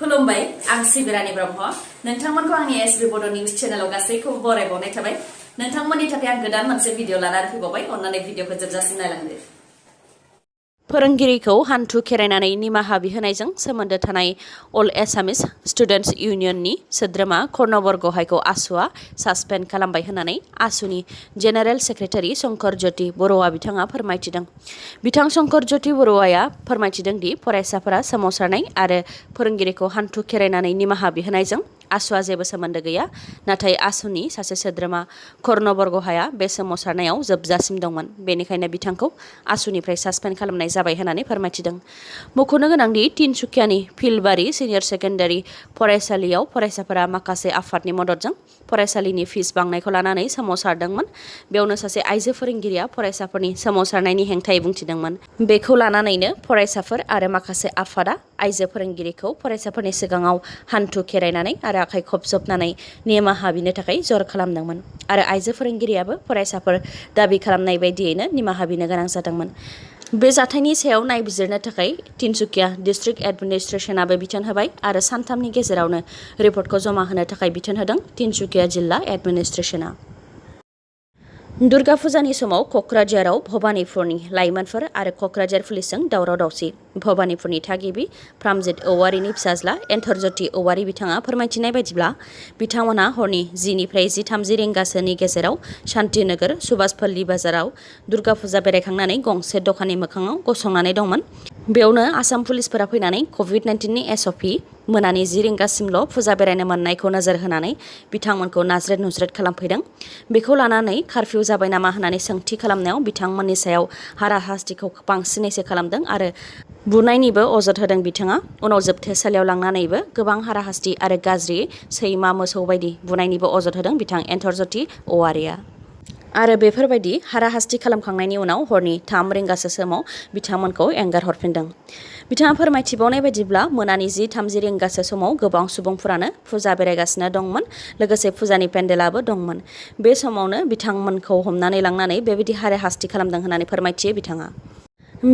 खुलुमबाय आं सिबिरानि ब्रह्म नोंथांमोनखौ आंनि sbbodonews चेनेलाव गासैखौबो बरायबावनाय थाबाय नोंथांमोननि थाखाय आं गोदान मोनसे भिडिअ लानानै फैबावबाय अन्नानै भिडिअखौ जोबजासिम नायलांदो फोरोंगिरिखौ हान्थु खेरायनानै निमाहा बिहोनायजों सोमोन्दो थानाय अल एसामिस स्टुडेन्टस इउनियननि सोद्रोमा कर्णबर्गहायखौ आसुआ सासपेन्ड खालामबाय होननानै आसुनि जेनेरेल सेक्रेटारि शंकर ज्योति बर'आ बिथाङा फोरमायथिदों। बिथां शंकर ज्योति बर'आ फोरमायथिदों दि फरायसाफोरा सोमावसारनाय आरो फोरोंगिरिखौ हान्थु खेरायनानै निमाहा बिहोनायजों आसुआ जेबो सोमोन्दो गैया नाथाय आसुनि सासे सोद्रोमा कर्णबर्गहाया बे सोमावसारनायाव जोबजासिम दंमोन बेनिखायनो बिथांखौ आसुनिफ्राय सासपेन्ड खालामनाय जाबाय होननानै फोरमायथिदों। मख'नो गोनांदि तिनसुकियानि फिलबारि सिनियर सेकेन्डारि फरायसालियाव फरायसाफोरा माखासे आफादनि मददजों फरायसालिनि फिस बांनायखौ लानानै सोमावसारदोंमोन। बेयावनो सासे आइजो फोरोंगिरिया फरायसाफोरनि सोमावसारनायनि हेंथायै बुंथिदोंमोन। बेखौ लानानैनो फरायसाफोर आरो माखासे आफादा आइजो फोरोंगिरिखौ फरायसाफोरनि सिगाङाव हान्थु खेरायनानै आरो आखाइ खबजबनानै निमाहा बिनो थाखाय जर खालामदोंमोन आरो आइजो फोरोंगिरियाबो फरायसाफोर दाबि खालामनाय बायदियैनो निमाहा बिनो गोनां जादोंमोन। बे जाथायनि सायाव नायबिजिरनो थाखाय तिनसुकिया डिस्ट्रिक्ट एडमिनिस्ट्रेशनाबो बिथोन होबाय आरो सानथामनि गेजेरावनो रिपर्टखौ जमा होनो थाखाय बिथोन होदों तिनसुकिया जिल्ला एडमिनिस्ट्रेशना। दुर्गा फुजानि समाव क'क्राझाराव भबानिपुरनि लाइमोनफोर आरो क'क्राझार पुलिसजों दावराव दावसि। भबानिपुरनि थागिबि प्रामजित औवारिनि फिसाज्ला एन्थरज्योति औवारि बिथाङा फोरमायथिनाय बायदिब्ला बिथांमोनहा हरनि 10 निफ्राय 10:30 रिंगासोनि गेजेराव शान्तिनगर सुभाषपल्ली बाजाराव दुर्गा फुजा बेरायखांनानै गंसे दखाननि मोखाङाव गसंनानै दंमोन। बेयावनो आसाम पुलिसफोरा फैनानै कभिड-19नि एसअपि मोनानि 10 रिंगासिमल' फुजा बेरायनो मोननायखौ नोजोर होनानै बिथांमोनखौ नाज्रेद नुज्रेद खालामफैदों। बेखौ लानानै कारफिउ जाबाय नामा होननानै सोंथि खालामनायाव बिथांमोननि सायाव हाराहास्तिखौ बांसिनैसो खालामदों आरो बुनायनिबो अजद होदों बिथाङा। उनाव जोबथेसालियाव लांनानैबो गोबां हाराहास्ति आरो गाज्रि सैमा मोसौ बायदि बुनायनिबो अजद होदों बिथां एन्थरज्योति औवारिया। आरो बेफोरबायदि हाराहास्ति खालामखांनायनि उनाव हरनि 3 रिंगासो समाव बिथांमोनखौ एंगार हरफिनदों। बिथाङा फोरमायथिबावनाय बायदिब्ला मोनानि 10:30 रिंगासो समाव गोबां सुबुंफोरानो फुजा बेरायगासिनो दंमोन लोगोसे फुजानि पेन्डेलाबो दंमोन। बे समावनो बिथांमोनखौ हमनानै लांनानै बेबायदि हाराहास्ति खालामदों होननानै फोरमायथियो बिथाङा।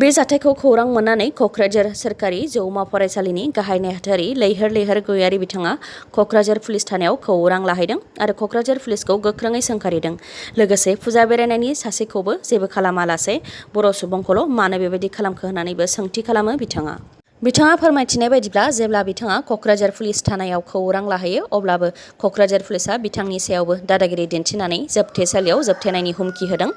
बे जाथायखौ खौरां मोननानै क'क्राझार सोरखारि जौमा फरायसालिनि गाहाय नेहाथारि लैहोर लैहोर गयारि बिथाङा क'क्राझार पुलिस थानायाव खौरां लाहैदों आरो क'क्राझार पुलिसखौ गोख्रोङै सोंखारिदों। लोगोसे फुजा बेरायनायनि सासेखौबो जेबो खालामालासे बर' सुबुंखौल' मानो बेबायदि खालामखो होननानैबो सोंथि खालामो बिथाङा। बिथाङा फोरमायथिनाय बायदिब्ला जेब्ला बिथाङा क'क्राझार पुलिस थानायाव खौरां लाहैयो अब्लाबो क'क्राझार पुलिसआ बिथांनि सायावबो दादागिरि दिन्थिनानै जोबथेसालियाव जोबथेनायनि हुमखि होदों।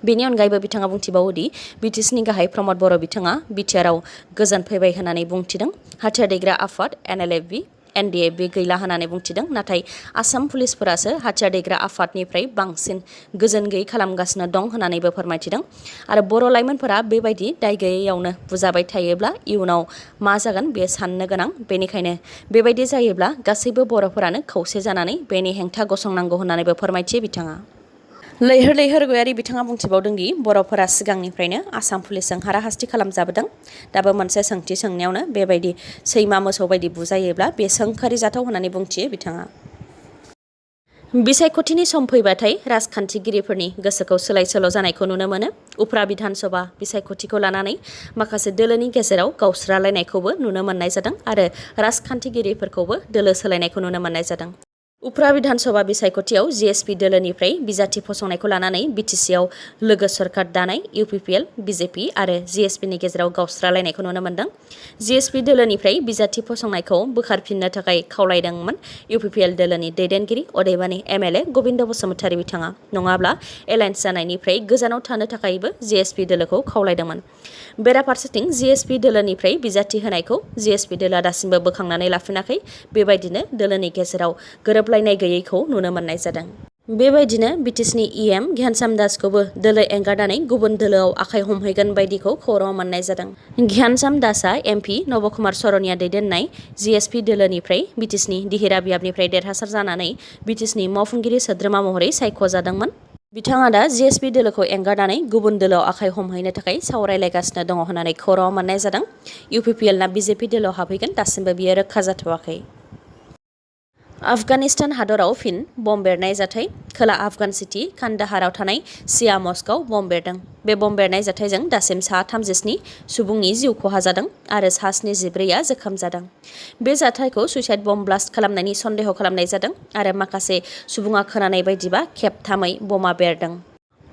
बेनि अनगायैबो बिथाङा बुंथिबावोदि बिटिसिनि गाहाय प्रमद बर' बिथाङा बिटिआरआव गोजोन फैबाय होननानै बुंथिदों। हाथियार दैग्रा आफाद एनएलएफबि एनडिएफबि गैला होननानै बुंथिदों नाथाय आसाम पुलिसफोरासो हाथियार दैग्रा आफादनिफ्राय बांसिन गोजोन गैयै खालामगासिनो दं होननानैबो फोरमायथिदों। आरो बर' लाइमोनफोरा बेबायदि दाय गैयैयावनो बुजाबाय थायोब्ला इयुनाव मा जागोन बे साननो गोनां। बेनिखायनो बेबायदि जायोब्ला गासैबो बर'फोरानो खौसे जानानै बेनि हेंथा गसंनांगौ होननानैबो फोरमायथियो बिथाङा। लैहोर लैहोर गयारि बिथाङा बुंथिबावदों दि बर'फोरा सिगांनिफ्रायनो आसाम पुलिसजों हाराहास्ति खालामजाबोदों। दाबो मोनसे सोंथि सोंनायावनो बेबायदि सैमा मोसौ बायदि बुजायोब्ला बे सोंखारि जाथाव होननानै बुंथियो बिथाङा। बिसायख'थिनि सम फैबाथाय राजखान्थिगिरिफोरनि गोसोखौ सोलाय सोल' जानायखौ नुनो मोनो। उफ्रा बिधानसभा बिसायख'थिखौ लानानै माखासे दोलोनि गेजेराव गावस्रालायनायखौबो नुनो मोननाय जादों आरो राजखान्थिगिरिफोरखौबो दोलो सोलायनायखौ नुनो मोननाय जादों। उफ्रा बिधानसभा बिसायख'थियाव जिएसपि दोलोनिफ्राय बिजाथि फसंनायखौ लानानै बिटिसिआव लोगो सरकार दानाय इउपिपिएल बिजेपि आरो जिएसपिनि गेजेराव गावस्रालायनायखौ नुनो मोनदों। जिएसपि दोलोनिफ्राय बिजाथि फसंनायखौ बोखारफिननो थाखाय खावलायदोंमोन इउपिपिएल दोलोनि दैदेनगिरि अदेबानि एमएलए गबिन्द बसुमतारी बिथाङा। नङाब्ला एलायन्स जानायनिफ्राय गोजानाव थानो थाखायबो जिएसपि दोलोखौ खावलायदोंमोन। बेराफारसेथिं जिएसपि दोलोनिफ्राय बिजाथि होनायखौ जिएसपि दोलोआ दासिमबो बोखांनानै लाफिनाखै। बेबायदिनो दोलोनि गेजेराव गोरोबलायनाय गैयैखौ नुनो मोननाय जादों। बेबायदिनो बिटिसिनि इएम घ्यानचाम दासखौबो दोलो एंगारनानै गुबुन दोलोआव आखाइ हमहैगोन बायदिखौ खौरां मोननाय जादों। घ्यानचाम दासआ एमपि नबकुमार सरनिया दैदेननाय जिएसपि दोलोनिफ्राय बिटिसिनि दिहिरा बियाबनिफ्राय देरहासार जानानै बिटिसिनि मावफुंगिरि सोद्रोमा महरै सायख'जादोंमोन। बिथाङा दा जिएसपि दोलोखौ एंगारनानै गुबुन दोलोआव आखाइ हमहैनो थाखाय सावरायलायगासिनो दङ होननानै खौरां मोननाय जादों। इउपिपिएलना बिजेपि दोलोआव हाबहैगोन दासिमबो बियो रोखा जाथ'वाखै। आफगानिस्तान हादराव फिन बम बेरनाय जाथाय खोला आफगान सिटी कान्दाहाराव थानाय सिया मस्क'आव बम बेरदों। बे बम बेरनाय जाथायजों दासिम सा 37 सुबुंनि जिउ खहा जादों आरो सा 74आ जोखोम जादों। बे जाथायखौ सुइसाइड बम ब्लास्ट खालामनायनि सन्देह खालामनाय जादों आरो माखासे सुबुङा खोनानाय बायदिबा खेबथामै बमा बेरदों।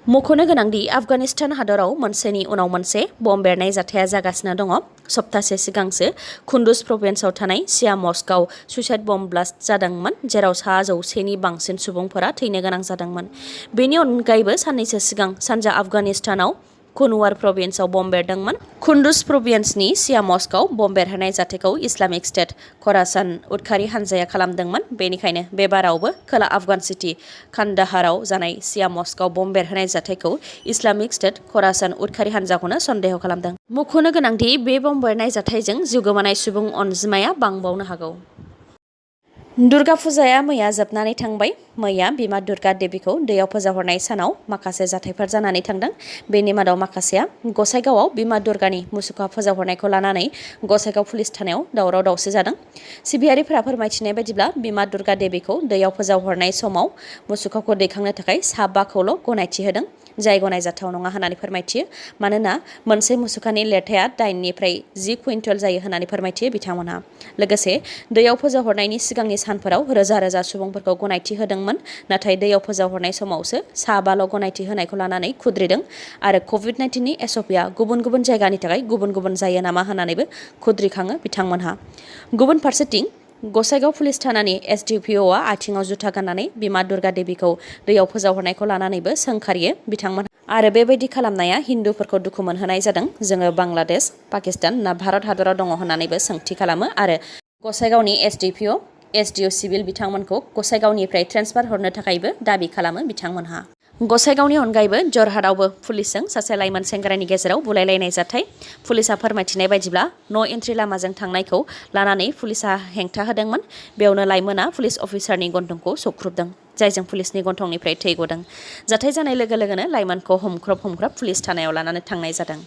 मख'नो गोनांदि आफगानिस्तान हादराव मोनसेनि उनाव मोनसे बम बेरनाय जाथाया जागासिनो दङ। सप्तासे सिगांसो कुन्दुज प्रभिन्सआव थानाय सिया मस्क'आव सुइसाइड बम ब्लास्ट जादोंमोन, जेराव सा 100नि बांसिन सुबुंफोरा थैनो गोनां जादोंमोन। बेनि अनगायैबो साननैसो सिगां सानजा आफगानिस्तानाव कुनवार प्रभिन्सआव बम बेरदोंमोन। कुन्दुज प्रभिन्सनि सिया मस्क'आव बम बेरहोनाय जाथायखौ इस्लामिक स्टेट खरासान उदखारि हानजाया खालामदोंमोन। बेनिखायनो बे बारावबो खोला आफगान सिटी कान्दाहाराव जानाय सिया मस्क'आव बम बेरहोनाय जाथायखौ इस्लामिक स्टेट खरासान उदखारि हानजाखौनो सन्देह खालामदों। मख'नो गोनांदि बे बम बेरनाय जाथायजों जिउ गोमानाय सुबुं अनजिमाया बांबावनो हागौ। दुर्गा फुजाया मैया जोबनानै थांबाय। मैया बिमा दुर्गा देवीखौ दैयाव फोजावहरनाय सानाव माखासे जाथायफोर जानानै थांदों। बेनि मादाव माखासेया गसाइगावआव बिमा दुर्गानि मुसुखा फोजावहरनायखौ लानानै गसाइगाव पुलिस थानायाव दावराव दावसि जादों। सिबियारिफोरा फोरमायथिनाय बायदिब्ला बिमा दुर्गा देवीखौ दैयाव फोजावहरनाय समाव मुसुखाखौ दैखांनो थाखाय सा 5खौल' गनायथि होदों, जाय गनायजाथाव नङा होननानै फोरमायथियो। मानोना मोनसे मुसुखानि लिरथाया 8 निफ्राय 10 कुइन्टल जायो होननानै फोरमायथियो बिथांमोनहा। लोगोसे दैयाव फोजावहरनायनि सिगांनि सानफोराव रोजा रोजा सुबुंफोरखौ गनायथि होदोंमोन, नाथाय दैयाव फोजावहरनाय समावसो सा 5ल' गनायथि होनायखौ लानानै खुद्रिदों आरो कभिड-19नि एसअपिआ गुबुन गुबुन जायगानि थाखाय गुबुन गुबुन जायो नामा होननानैबो खुद्रिखाङो बिथांमोनहा। गुबुन फारसेथिं गसाइगाव पुलिस थानानि एसडिपिअआ आथिङाव जुथा गाननानै बिमा दुर्गा देवीखौ दैयाव फोजावहरनायखौ लानानैबो सोंखारियो बिथांमोन आरो बेबायदि खालामनाया हिन्दुफोरखौ दुखु मोनहोनाय जादों। जोङो बांलादेश, पाकिस्तान ना भारत हादराव दङ होननानैबो सोंथि खालामो आरो गसाइगावनि एसडिपिअ, एसडिअ सिभिल बिथांमोनखौ गसाइगावनिफ्राय ट्रेन्सफार हरनो थाखायबो दाबि खालामो बिथांमोनहा। गसाइगावनि अनगायैबो जरहाटआवबो पुलिसजों सासे लाइमोन सेंग्रानि गेजेराव बुलायलायनाय जाथाय। पुलिसा फोरमायथिनाय बायदिब्ला न' एन्ट्रि लामाजों थांनायखौ लानानै पुलिसा हेंथा होदोंमोन। बेयावनो लाइमोना पुलिस अफिसारनि गन्थंखौ सख्रुबदों, जायजों पुलिसनि गन्थंनिफ्राय थै गदों। जाथाय जानाय लोगो लोगोनो लाइमोनखौ हमख्रब पुलिस थानायाव लानानै थांनाय जादों।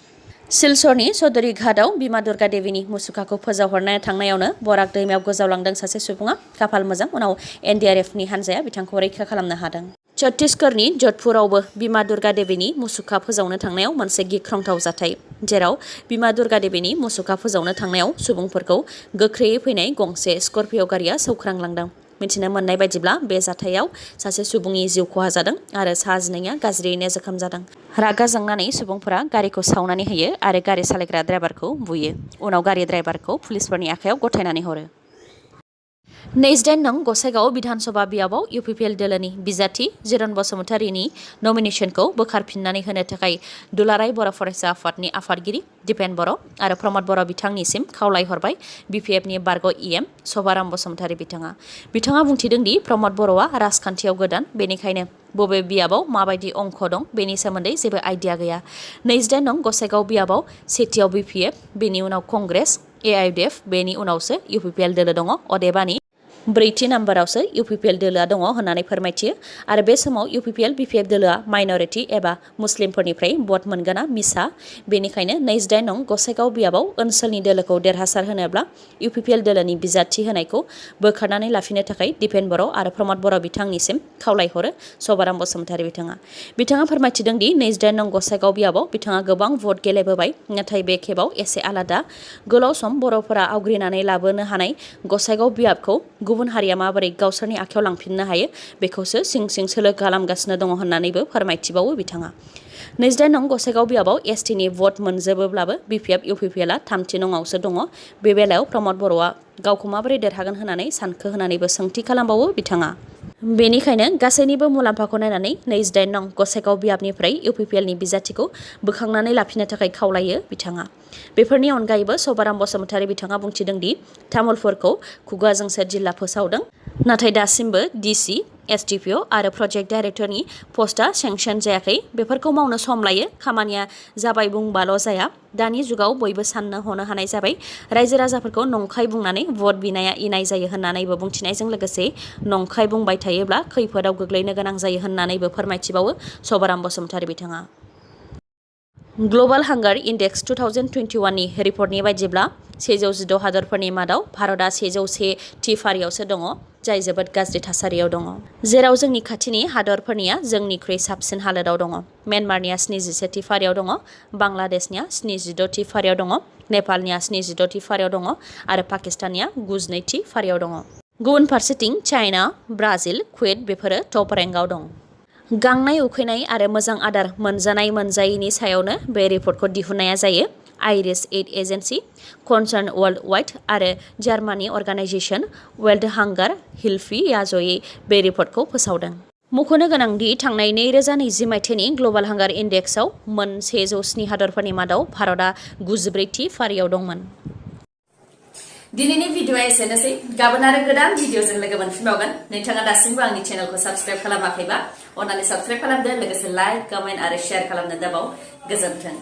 सिलचरनि चौधुरी घाटआव बिमा दुर्गा देवीनि मुसुखाखौ फोजावहरनो थांनायावनो बराक दैमायाव गोजावलांदों सासे सुबुङा। खाफाल मोजां, उनाव एनडिआरएफनि हानजाया बिथांखौ रैखा खालामनो हादों। छत्तीसगढ़नि जधपुरावबो बिमा दुर्गा देवीनि मुसुखा फोजावनो थांनायाव मोनसे गिख्रंथाव जाथाय, जेराव बिमा दुर्गा देवीनि मुसुखा फोजावनो थांनायाव सुबुंफोरखौ गोख्रैयै फैनाय गंसे स्कर्पिय' गारिया सौख्रांलांदों। मिथिनो मोननाय बायदिब्ला बे जाथायाव सासे सुबुंनि जिउ खहा जादों आरो सा 12आ गाज्रियैनो जोखोम जादों। रागा जोंनानै सुबुंफोरा गारिखौ सावनानै होयो आरो गारि सालायग्रा ड्राइभारखौ बुयो। उनाव गारि ड्राइभारखौ पुलिसफोरनि आखायाव गथायनानै हरो। 28 नं गसाइगाव विधानसभा बियाबाव इउपिपिएल दोलोनि बिजाथि जिरन बसुमतारीनि नमिनेसनखौ बोखारफिननानै होनो थाखाय दुलाराय बर' फरायसा आफादनि आफादगिरि दिपेन बर' आरो प्रमद बर' बिथांनिसिम खावलायहरबाय बिपिएफनि बारग' इएम सभाराम बसुमतारी बिथाङा बुंथिदों दि प्रमद बर'आ राजखान्थियाव गोदान, बेनिखायनो बबे बियाबाव माबायदि अंख दं बेनि सोमोन्दै जेबो आइडिया गैया। 28 नं गसाइगाव बियाबाव सेथियाव बिपिएफ, बेनि उनाव कंग्रेस, एआइडिएफ, बेनि उनावसो इउपिपिएल दोलो दङ। अदेबानि 4थि नाम्बारावसो इउपिपिएल दोलोआ दङ होननानै फोरमायथियो आरो बे समाव इउपिपिएल बिपिएफ दोलोआ माइनरिटि एबा मुस्लिमफोरनिफ्राय भट मोनगोना मिसा। बेनिखायनो 28 नं गसाइगाव बियाबाव ओनसोलनि दोलोखौ देरहासार होनोब्ला इउपिपिएल दोलोनि बिजाथि होनायखौ बोखारनानै लाफिननो थाखाय दिपेन बर' आरो प्रमद बर' बिथांनिसिम खावलायहरो सभाराम बसुमतारी बिथाङा फोरमायथिदों दि 28 नं गसाइगाव बियाबाव बिथाङा गोबां भट गेलेबोबाय, नाथाय बे खेबाव एसे आलादा। गोलाव सम बर'फोरा आवग्रिनानै लाबोनो हानाय गसाइगाव बियाबखौ गुबुन हारिया माबोरै गावसोरनि आखायाव लांफिननो हायो बेखौसो सिं सिं सोलो खालामगासिनो दङ होननानैबो फोरमायथिबावो बिथाङा। 28 नं गसाइगाव बियाबाव एसटिनि भट मोनजोबोब्लाबो बिपिएफ इउपिपिएलआ 3थि नंआवसो दङ। बे बेलायाव प्रमद बर'आ गावखौ माबोरै देरहागोन होननानै सानखो होननानैबो सोंथि खालामबावो बिथाङा। बेनिखायनो गासैनिबो मुलाम्फाखौ नायनानै 28 नं गसाइगाव बियाबनिफ्राय इउपिपिएलनि बिजाथिखौ बोखांनानै लाफिननो थाखाय खावलायो बिथाङा। बेफोरनि अनगायैबो सभाराम बसुमतारी बिथाङा बुंथिदों दि तामुलपुरखौ खुगाजोंसो जिल्ला फोसावदों, नाथाय दासिमबो डिसि, एसडिपिअ आरो प्रजेक्ट डाइरेक्टरनि पस्टआ सेंसन जायाखै। बेफोरखौ मावनो सम लायो, खामानिया जाबाय बुंबाल' जाया। दानि जुगाव बयबो साननो हनो हानाय जाबाय। रायजो राजाफोरखौ नंखाय बुंनानै भट बिनाया इनाय जायो होननानैबो बुंथिनायजों लोगोसे नंखाय बुंबाय थायोब्ला खैफोदाव गोग्लैनो गोनां जायो होननानैबो फोरमायथिबावो सभाराम बसुमतारी बिथाङा। ग्ल'बाल हांगार इन्डेक्स 2021 नि रिपर्टनि बायदिब्ला 116 हादरफोरनि मादाव भारतआ 101 थि फारियावसो दङ, जाय जोबोद गाज्रि थासारियाव दङ। जेराव जोंनि खाथिनि हादरफोरनिया जोंनिख्रुइ साबसिन हालोदाव दङ। म्यानमारनिया 71 थि फारियाव दङ, बांलादेशनिया 76 थि फारियाव दङ, नेपालनिया 76 थि फारियाव दङ आरो पाकिस्ताननिया 92 थि फारियाव दङ। गुबुन फारसेथिं चाइना, ब्राजिल, कुवेट बेफोरो टप रेंकआव दं। गांनाय उखैनाय आरो मोजां आदार मोनजानाय मोनजायैनि सायावनो बे रिपर्टखौ दिहुननाया जायो। Irish aid agency, Concern Worldwide आरो जार्मानि अर्गानाइजेसन वर्ल्ड हांगार हिल्फआ जयै बे रिपर्टखौ फोसावदों। मख'नो गोनांदि थांनाय 2020 मायथाइनि ग्ल'बाल हांगार इन्डेक्सआव मोन 107 हादरफोरनि मादाव भारतआ 94 थि फारियाव दंमोन। दिनैनि भिडिअ'आ एसेनोसै। गाबोन आरो गोदान भिडिअ'जों लोगो मोनफिनबावगोन। नोंथाङा दासिमबो आंनि चेनेलखौ साबस्क्राइब खालामाखैबा अन्नानै साबस्क्राइब खालामदो, लोगोसे लाइक, कमेन्ट आरो शेयार खालामनो दाबाव। गोजोन्थों।